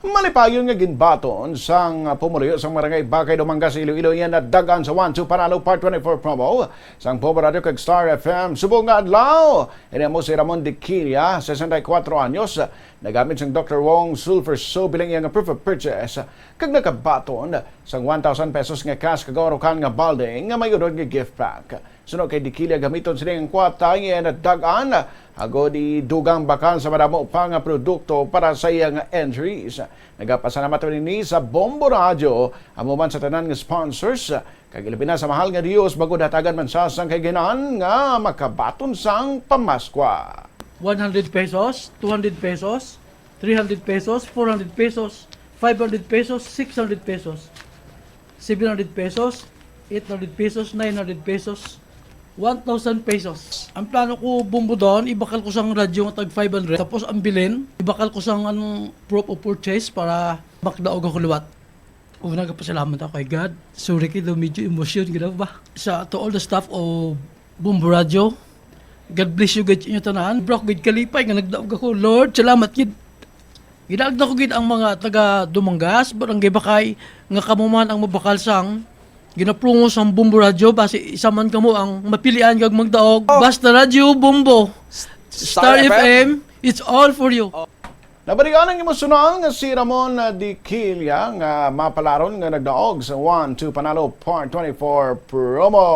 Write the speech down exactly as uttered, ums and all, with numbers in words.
Malipayon nga ginbaton sang pumuluyo sang Barangay Bakay Dumangas, Iloilo, iya nadag-an sa One Two Panalo Part twenty-four promo sang Bombo Radio kag Star F M. Subong nga adlaw, ini amo si Ramon Diquilla, sesenta y cuatro anyos, nagamit sang Doctor Wong Sulfur Soap bilang iyang proof of purchase, kag nakabaton sang one thousand pesos nga cash kag urukan nga balde nga may unod nga gift pack. Suno kay Diquilla, gamiton sini ang kwarta nga iya nadag-an agod idugang bakal sa madamo pa nga produkto para sa iya nga entries. Nagapasalamat man ini sa Bombo Radyo, amo man sa tanan nga sponsors, kag ilabi na sa mahal nga Dios, bangod hatagan man siya sang kahigayon nga makabaton sang pamaskwa. One hundred pesos, two hundred pesos, three hundred pesos, four hundred pesos, five hundred pesos, six hundred pesos, seven hundred pesos, eight hundred pesos, nine hundred pesos, one thousand pesos. Ang plano ko, Bombo, doon, ibakal ko sang radyo nga tag five hundred. Tapos ang bilin, ibakal ko sang anong proof of purchase para makadaog ako liwat. Una, nagapasalamat ako kay God. Sorry kay daw medyo emosyon gid ako ba. Sa, to all the staff of Bombo Radio, God bless you gid inyo tanan. Bro, gid kalipay nga nagdaog ako. Lord, salamat gid. Ginaagda ko gid ang mga taga Dumangas, Barangay Bakay, nga kamo man ang mabakal sang ginaprungo sang Bombo Radio, basi isa man kamo ang mapilian kag magdaog. Basta Radyo Bombo, Star F M, it's all for you. Nabalikan ang emosyonal nga si Ramon Diquilla nga mapalaron nga nagdaog sa One Two Panalo Part twenty-four promo.